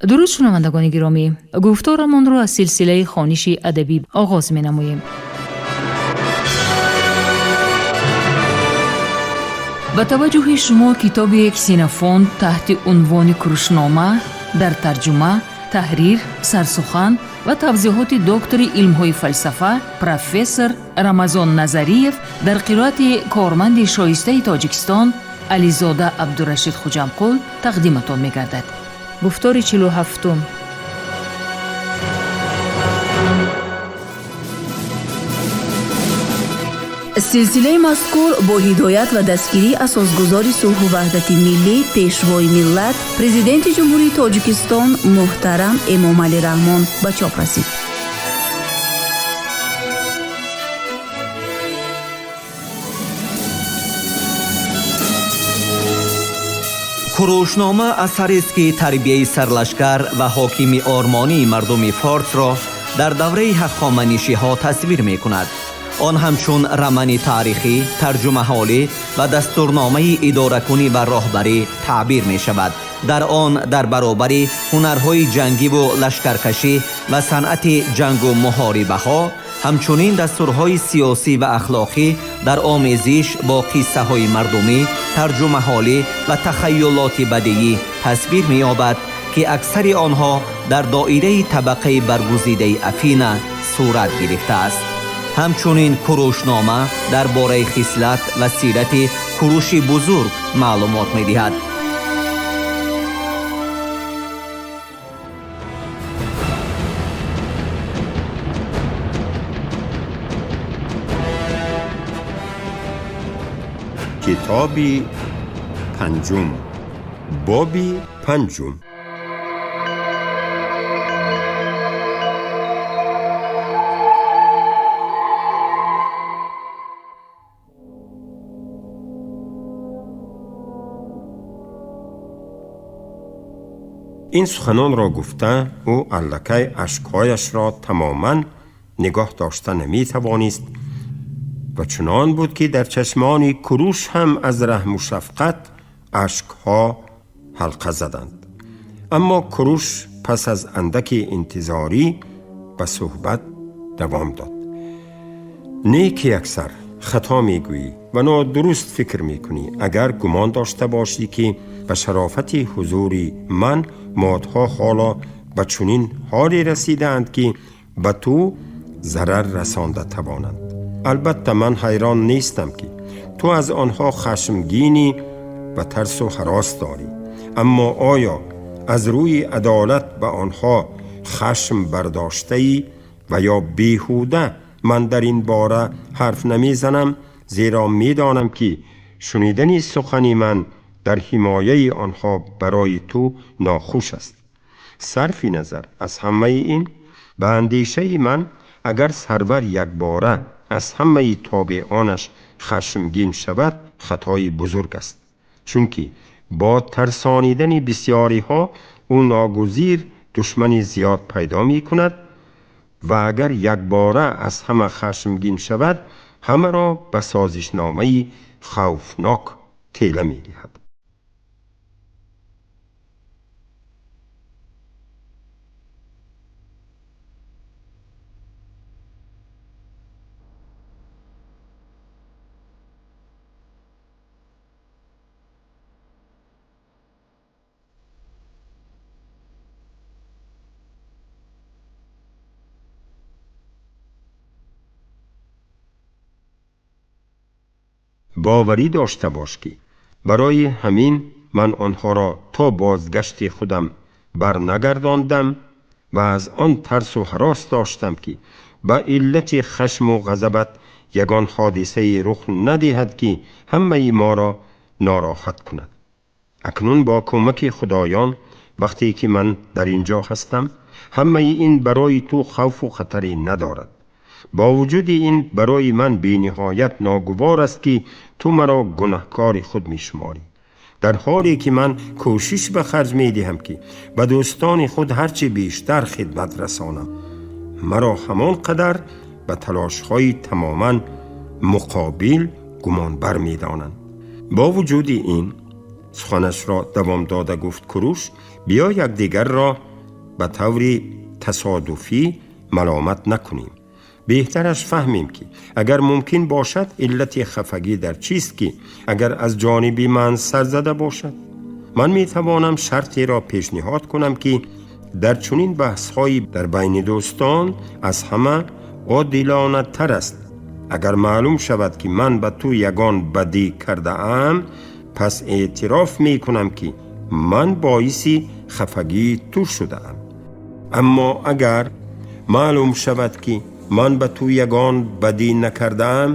Дуруд, шунавандагони гиромӣ! Гуфторамонро аз силсилаи хониши адабӣ оғоз менамоем. Ба таваҷҷӯҳи шумо китоби Ксенофонт таҳти унвони Курушнома дар тарҷума, таҳрир, сарсухан ва тавзеҳоти доктори илмҳои фалсафа, профессор Рамазон Назариев дар қироати корманди шоистаи Тоҷикистон Ализода Абдурашид Хуҷамқул тақдиматон мегардад. Гуфтори 47-ум. Силсилаи мазкур бо ҳидоят ва дастгирии асосгузори сулҳу ваҳдати миллӣ, Пешвои миллат, Президенти Ҷумҳурии Тоҷикистон муҳтарам Эмомалӣ Раҳмон ба чоп расид. Курушнома асарест, ки тарбияи сарлашкар ва ҳокими ормонии мардуми форсро дар давраи ҳахоманишиҳо тасвир мекунад. Он ҳамчун рамани таърихӣ, тарҷумаҳолӣ ва дастурномаи идоракунӣ ва роҳбарӣ таъбир мешавад. Дар он дар баробари ҳунарҳои ҷангиву лашкаркашӣ ва санъати ҷангу муҳорибаҳо, ҳамчунин дастурҳои сиёсӣ ва ахлоқӣ дар омезиш бо қиссаҳои мардумӣ, тарҷумаҳолӣ ва тахайюлоти бадиӣ тасвир меёбад, ки аксари онҳо дар доираи табақаи баргузидаи Афина сурат гирифтааст. Ҳамчунин Курушнома дар бораи хислат ва сирати Куруши Бузург маълумот медиҳад. Китоби панҷум, боби панҷум. Ин суханонро гуфта, ӯ аллакай ашкҳояшро тамоман нигоҳ дошта наметавонист ва чунон буд, ки дар чашмони Куруш ҳам аз раҳму шафқат ашкҳо ҳалқа заданд. Аммо Куруш пас аз андаки интизорӣ ба суҳбат давом дод: «Не, ки яксар хато мегӯӣ ва нодуруст фикр мекунӣ, агар гумон дошта бошӣ, ки ба шарофати ҳузури ман модҳо ҳоло ба чунин ҳоле расидаанд, ки ба ту зарар расонда тавонанд. Албатта, ман ҳайрон нестам, ки ту аз онҳо хашмгинӣ ва тарсу ҳарос дорӣ. Аммо оё аз рӯи адолат ба онҳо хашм бардоштаӣ ва ё беҳуда? Ман дар ин бора ҳарф намезанам, зеро медонам, ки шунидани сухани ман дар ҳимояи онҳо барои ту нохуш аст. Сарфи назар аз ҳамаи ин, ба андешаи ман, агар сарвар якбора аз ҳамаи тобеонаш хашмгин шавад, хатои бузург аст, чунки бо тарсонидани бисьёриҳо ӯ ногузир душмани зиёд пайдо мекунад ва агар якбора аз ҳама хашмгин шавад, ҳамаро ба созишномаи хавфнок тела медиҳад. Боварӣ дошта бош, ки барои ҳамин ман онҳоро то бозгашти худам барнагардондам ва аз он тарсу ҳарос доштам, ки ба иллати хашму ғазабат ягон ҳодисае рух надиҳад, ки ҳамаи моро нороҳат кунад. Акнун бо кӯмаки худоён, вақте ки ман дар ин ҷо ҳастам, ҳамаи ин барои ту хавфу хатаре надорад. Бо вуҷуди ин, барои ман бениҳоят ногувор аст, ки ту маро гунаҳкори худ мешуморӣ, дар ҳоле ки ман кӯшиш ба харҷ медиҳам, ки ба дӯстони худ ҳарчи бештар хидмат расонам. Маро ҳамон қадар ба талошҳои тамоман муқобил гумонбар медонанд. Бо вуҷуди ин, суханашро давом дода гуфт Куруш, биё якдигарро ба таври тасодуфӣ маломат накунем. Беҳтараш фаҳмем, ки агар мумкин бошад, иллати хафагӣ дар чист, ки агар аз ҷониби ман сар зада бошад. Ман метавонам шартеро пешниҳод кунам, ки дар чунин баҳсҳои дар байни дӯстон аз ҳама одилонатар аст. Агар маълум шавад, ки ман ба ту ягон бадӣ кардаам, пас эътироф мекунам, ки ман боиси хафагии ту шудаам. Аммо агар маълум шавад, ки ман ба ту ягон бадӣ накардаам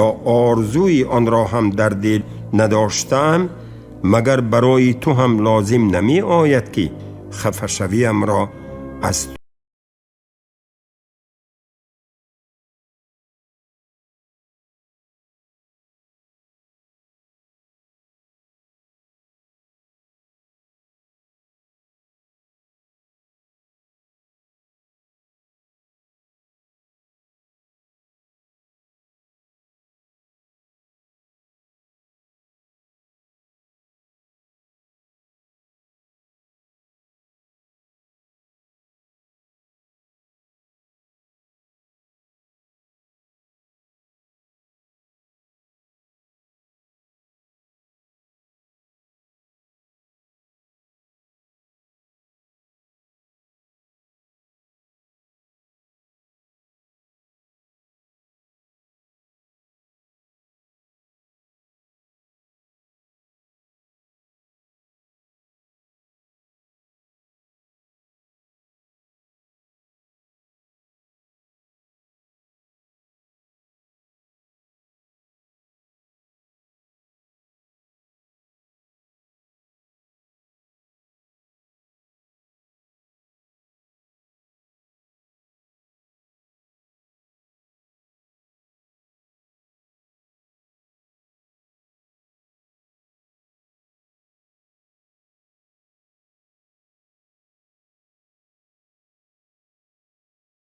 ё орзуи онро ҳам дар дил надоштаам, магар барои ту ҳам лозим намеояд, ки хафашавиамро аз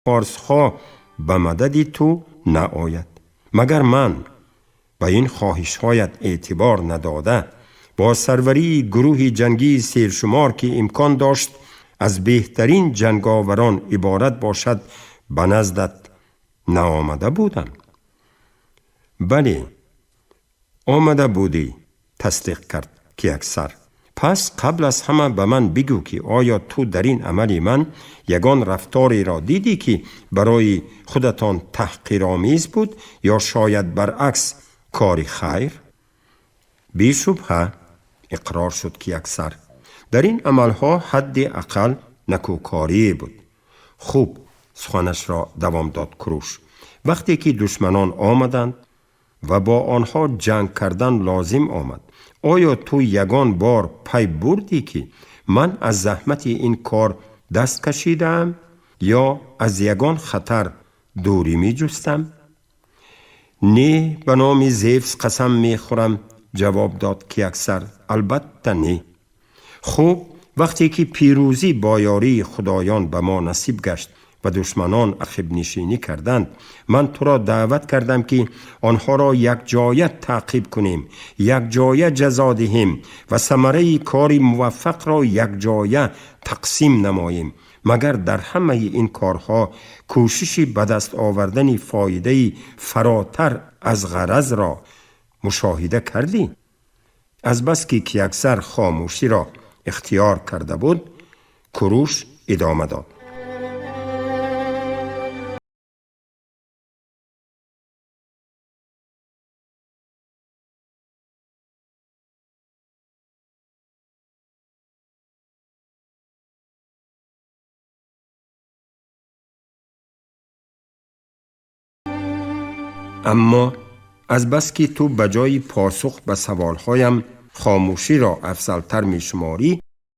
форсҳо ба мадади ту наояд? Магар ман ба ин хоҳишҳоят эътибор надода, бо сарварии гурӯҳи ҷангии сершумор, ки имкон дошт аз беҳтарин ҷанговарон иборат бошад, ба наздат наомада будам? Бале, омада будӣ, тасдиқ кард Кияксар. Пас қабл аз ҳама ба ман бигӯ, ки оё ту дар ин амали ман ягон рафтореро дидӣ, ки барои худатон таҳқиромез буд ё шояд баръакс кори хайр? Бешубҳа, иқрор шуд Кияксар, дар ин амалҳо ҳадди ақал накӯкорие буд. Хуб, суханашро давом дод Куруш, вақте ки душманон омаданд ва бо онҳо ҷанг кардан лозим омад, оё ту ягон бор пай бурдӣ, ки ман аз заҳмати ин кор даст кашидаам ё аз ягон хатар дурӣ меҷустам? Не, ба номи Зевс қасам мехӯрам, ҷавоб дод Кияксар, албатта не. Хуб, вақте ки пирӯзӣ бо ёрии худоён ба мо насиб гашт ва душманон ақибнишинӣ карданд, ман туро даъват кардам, ки онҳоро якҷоя таъқиб кунем, якҷоя ҷазо диҳем ва самараи кори муваффақро якҷоя тақсим намоем. Магар дар ҳамаи ин корҳо кӯшиши ба даст овардани фоидаи фаротар аз ғаразро мушоҳида кардӣ? Азбаски Кияксар хомӯширо ихтиёр карда буд, Куруш идома дод. Аммо азбаски ту ба ҷои посух ба саволҳоям хомӯширо афзалтар мешуморӣ,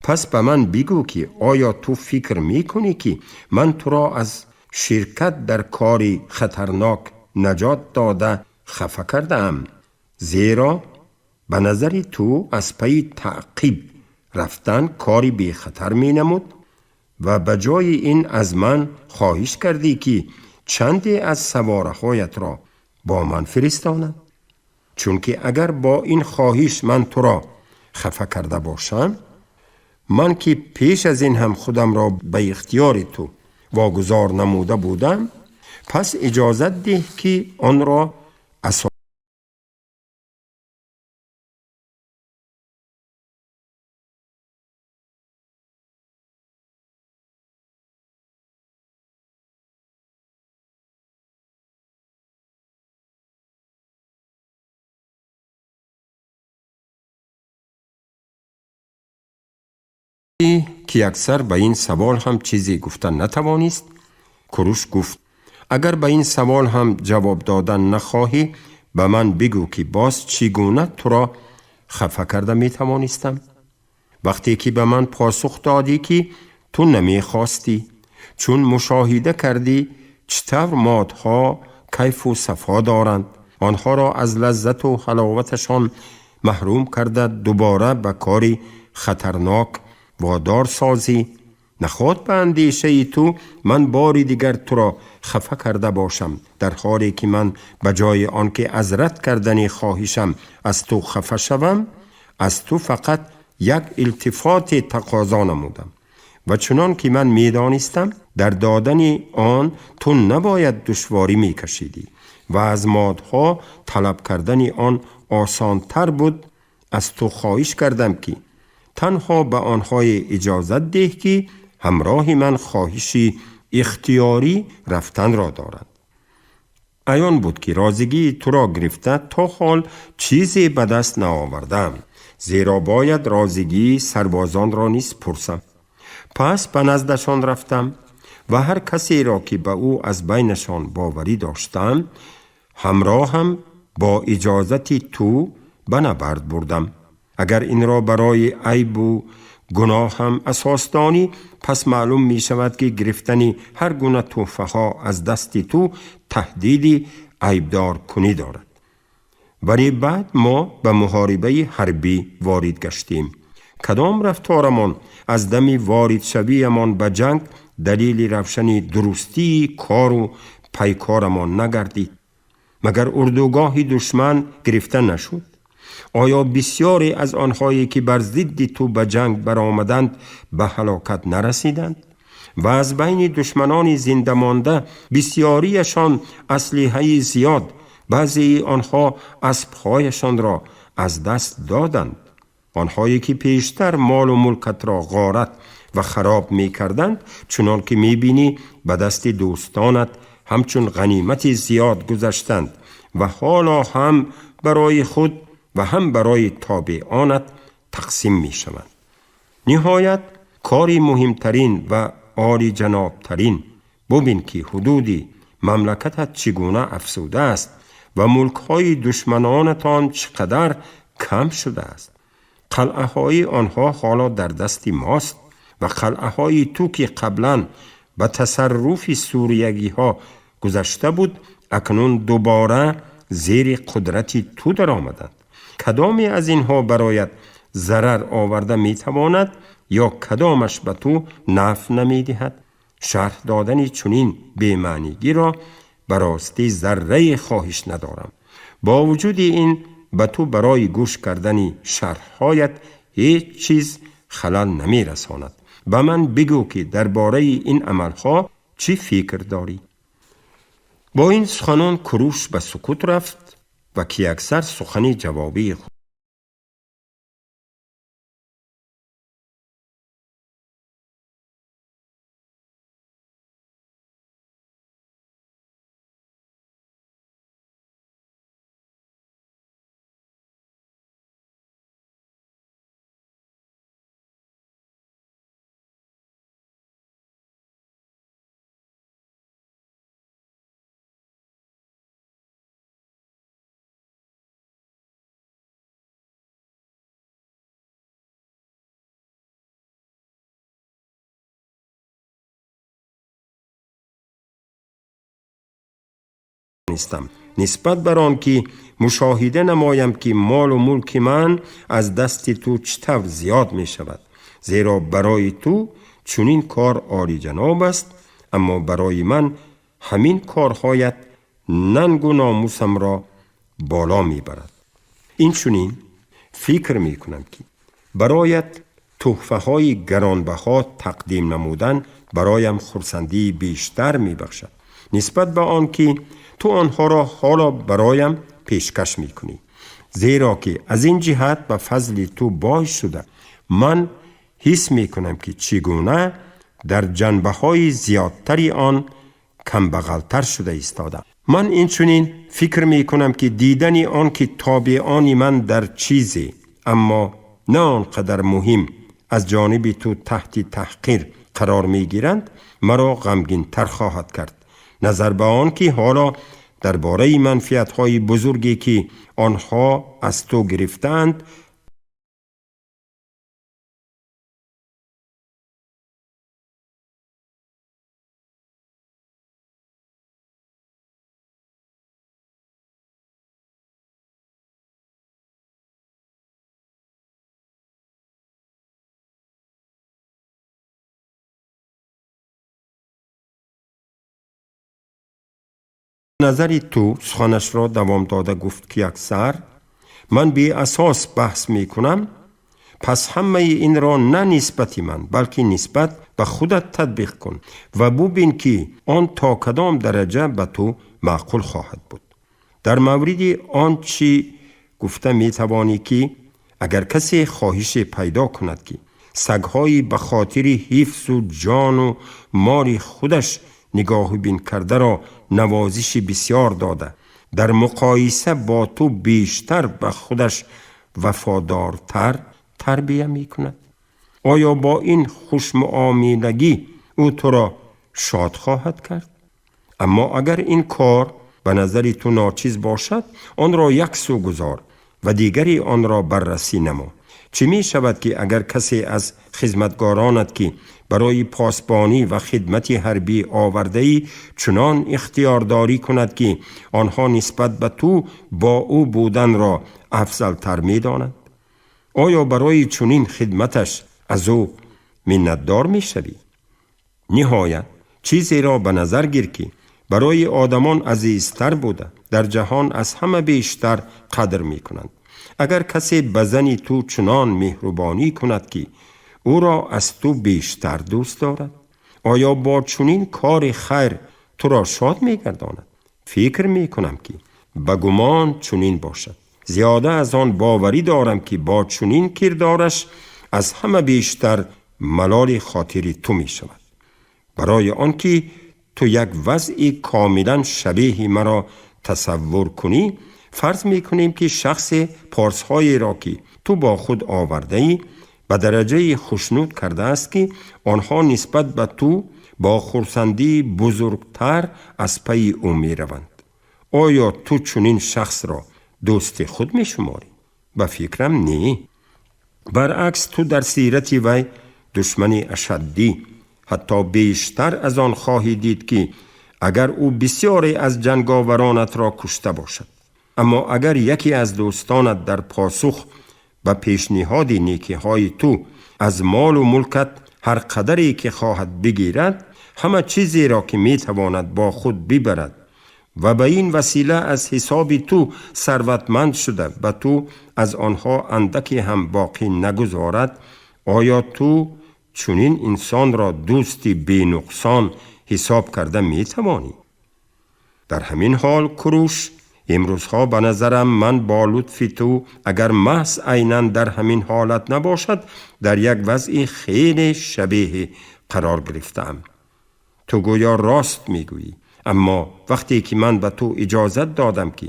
пас ба ман бигӯ, ки оё ту фикр мекунӣ, ки ман туро аз ширкат дар кори хатарнок наҷот дода хафа кардаам, зеро ба назари ту аз пайи таъқиб рафтан кори бехатар менамуд ва ба ҷои ин аз ман хоҳиш кардӣ, ки чанде аз савораҳоятро бо ман фиристонам? Чунки агар бо ин хоҳиш ман туро хафа карда бошам, Ман ки пеш аз ин ҳам худамро ба ихтиёри ту вогузор намуда будам, пас иҷозат деҳ, ки онро Кияксар ба ин савол ҳам чизе гуфта натавонист. Куруш гуфт: агар ба ин савол ҳам ҷавоб додан нахоҳӣ, ба ман бигӯ, ки боз чӣ гуна туро хафа карда метавонистам? Вақте ки ба ман посух додӣ, ки ту намехостӣ, чун мушоҳида кардӣ чӣ тавр модҳо кайфу сафо доранд, онҳоро аз лаззату ҳаловаташон маҳрум карда, дубора ба кори хатарнок водор созӣ, наход ба андешаи ту ман бори дигар туро хафа карда бошам, дар ҳоле ки ман ба ҷои он ки аз рад кардани хоҳишам аз ту хафа шавам, аз ту фақат як илтифоти тақозо намудам ва чунон ки ман медонистам, дар додани он ту набояд душворӣ мекашидӣ ва аз модҳо талаб кардани он осонтар буд, аз ту хоҳиш кардам, ки танҳо ба онҳое иҷозат деҳ, ки ҳамроҳи ман хоҳиши ихтиёрӣ рафтанро доранд. Аён буд, ки розигии туро гирифта то ҳол чизе ба даст наовардаам, зеро бояд розигии сарбозонро низ пурсам. Пас ба наздашон рафтам ва ҳар касеро, ки ба ӯ аз байнашон боварӣ доштам, ҳамроҳам бо иҷозати ту ба набард бурдам. Агар инро барои айбу гуноҳам асос донӣ, пас маълум мешавад, ки гирифтани ҳар гуна тӯҳфаҳо аз дасти ту таҳдиди айбдоркунӣ дорад. Вале баъд мо ба муҳорибаи ҳарбӣ ворид гаштем. Кадом рафторамон аз дами воридшавиямон ба ҷанг далели равшани дурустии кору пайкорамон нагардид? Магар урдугоҳи душман гирифта нашуд? Оё бисёре аз онҳое, ки бар зидди ту ба ҷанг баромаданд, ба ҳалокат нарасиданд? Ва аз байни душманони зинда монда бисёриашон аслиҳаи зиёд, баъзеи онҳо аспҳояшонро аз даст доданд. Онҳое, ки пештар молу мулкатро ғорат ва хароб мекарданд, чунон ки мебинӣ, ба дасти дӯстонат ҳамчун ғанимати зиёд гузаштанд ва ҳоло ҳам барои худ ва ҳам барои тобеонат тақсим мешаванд. Ниҳоят, кори муҳимтарин ва олиҷанобтарин, бубин, ки ҳудуди мамлакатат чӣ гуна афзудааст ва мулкҳои душманонатон чӣ қадар кам шудааст. Қалъаҳои онҳо ҳоло дар дасти мост ва қалъаҳои ту, ки қаблан ба тасарруфи суриягиҳо гузашта буд, акнун дубора зери қудрати ту даромаданд. Кадоме аз инҳо бароят зарар оварда метавонад ё кадомаш ба ту нафъ намедиҳад? Шарҳ додани чунин бемаънигиро ба ростӣ заррае хоҳиш надорам. Бо вуҷуди ин, ба ту барои гӯш кардани шарҳҳоят ҳеҷ чиз халал намерасонад. Ба ман бигӯ, ки дар бораи ин амалҳо чӣ фикр дорӣ? Бо ин суханон Куруш ба сукут рафт ва Кияксар сухани ҷавобии нистам, нисбат бар он ки мушоҳида намоям, ки молу мулки ман аз дасти ту чӣ тавр зиёд мешавад, зеро барои ту чунин кор олиҷаноб аст, аммо барои ман ҳамин корҳоят нангу номусамро боло мебарад. Инчунин фикр мекунам, ки бароят Туҳфаҳои гаронбаҳо тақдим намудан бароям хурсандии бештар мебахшад нисбат ба он ки ту онҳоро ҳоло бароям пешкаш мекунӣ, зеро ки аз ин ҷиҳат ба фазли ту бой шуда ман ҳис мекунам ки чӣ гуна дар ҷанбаҳои зиёдтари он камбағалтар шуда истодам. Ман инчунин фикр мекунам ки дидани он ки тобеони ман дар чизе, аммо на он қадар муҳим, аз ҷониби ту таҳти таҳқир қарор мегиранд, маро ғамгинтар хоҳад кард, назар ба он ки ҳоло дар бораи манфиатҳои бузурге ки онҳо аз ту гирифтаанд назари ту суханашро давом дода гуфт ки аксар ман беасос баҳс мекунам, пас ҳамаи инро на нисбати ман, балки нисбат ба худат татбиқ кун ва бубин ки он то кадом дараҷа ба ту маъқул хоҳад буд. Дар мавриди он чӣ гуфта метавонӣ ки агар касе хоҳише пайдо кунад ки сагҳои ба хотири ҳифзу ҷону моли худаш нигоҳубин кардаро навозиши бисёр дода, дар муқоиса бо ту бештар ба худаш вафодортар тарбия мекунад, оё бо ин хушмуомилагӣ ӯ туро шод хоҳад кард? Аммо агар ин кор ба назари ту ночиз бошад, онро як сӯ гузор ва дигари онро баррасӣ намо. Чӣ мешавад ки агар касе аз хизматгоронат ки барои посбонӣ ва хидмати ҳарбӣ овардаӣ чунон ихтиёрдорӣ кунад ки онҳо нисбат ба ту бо ӯ буданро афзалтар медонанд? Оё барои чунин хидматаш аз ӯ миннатдор мешавӣ? Ниҳоят чизеро ба назар гир ки барои одамон азизтар буда, дар ҷаҳон аз ҳама бештар қадр мекунанд. Агар касе ба зани ту чунон меҳрубонӣ кунад ки ӯро аз ту бештар дӯст дорад, оё бо чунин кори хайр туро шод мегардонад? Фикр мекунам ки ба гумон чунин бошад. Зиёда аз он боварӣ дорам ки бо чунин кирдораш аз ҳама бештар малоли хотири ту мешавад, барои он ки ту як вазъи комилан шабеҳи маро тасаввур кунӣ. Фарз мекунем ки шахсе порсҳоеро ки ту бо худ овардаӣ ба дараҷаи хушнуд кардааст ки онҳо нисбат ба ту бо хурсандии бузургтар аз пайи ӯ мераванд. Оё ту чунин шахсро дӯсти худ мешуморӣ? Ба фикрам, не. Баръакс, ту дар сирати вай душмани ашаддӣ, ҳатто бештар аз он хоҳӣ дид ки агар ӯ бисёре аз ҷанговаронатро кушта бошад. Аммо агар яке аз дӯстонат дар посух ба пешниҳоди некиҳои ту аз молу мулкат ҳар қадаре ки хоҳад бигирад, ҳама чизеро ки метавонад бо худ бибарад ва ба ин васила аз ҳисоби ту сарватманд шуда ба ту аз онҳо андаке ҳам боқӣ нагузорад, оё ту чунин инсонро дӯсти бенуқсон ҳисоб карда метавонӣ? Дар ҳамин ҳол, Куруш, имрӯзҳо ба назарам ман бо лутфи ту, агар маҳз айнан дар ҳамин ҳолат набошад, дар як вазъи хеле шабеҳе қарор гирифтаам. Ту гӯё рост мегӯӣ, аммо вақте ки ман ба ту иҷозат додам ки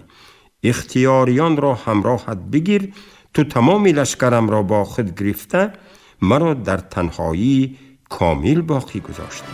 ихтиёриёнро ҳамроҳат бигир, ту тамоми лашкарамро бо худ гирифта маро дар танҳоии комил боқӣ гузоштӣ.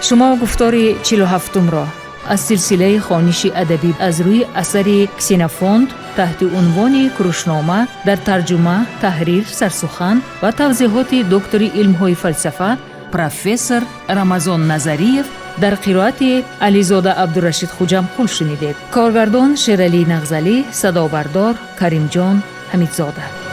Шумо гуфтори 47-умро аз силсилаи хониши адабӣ аз рӯи асари Ксенофонт таҳти унвони Курушнома дар тарҷума, таҳрир, сарсухан ва тавзеҳоти доктори илмҳои фалсафа профессор Рамазон Назариев дар қироати Ализода Абдурашид Хуҷамқул шунидед. Коргардон Шералӣ Нағзалӣ, садобардор Каримҷон Ҳамидзода.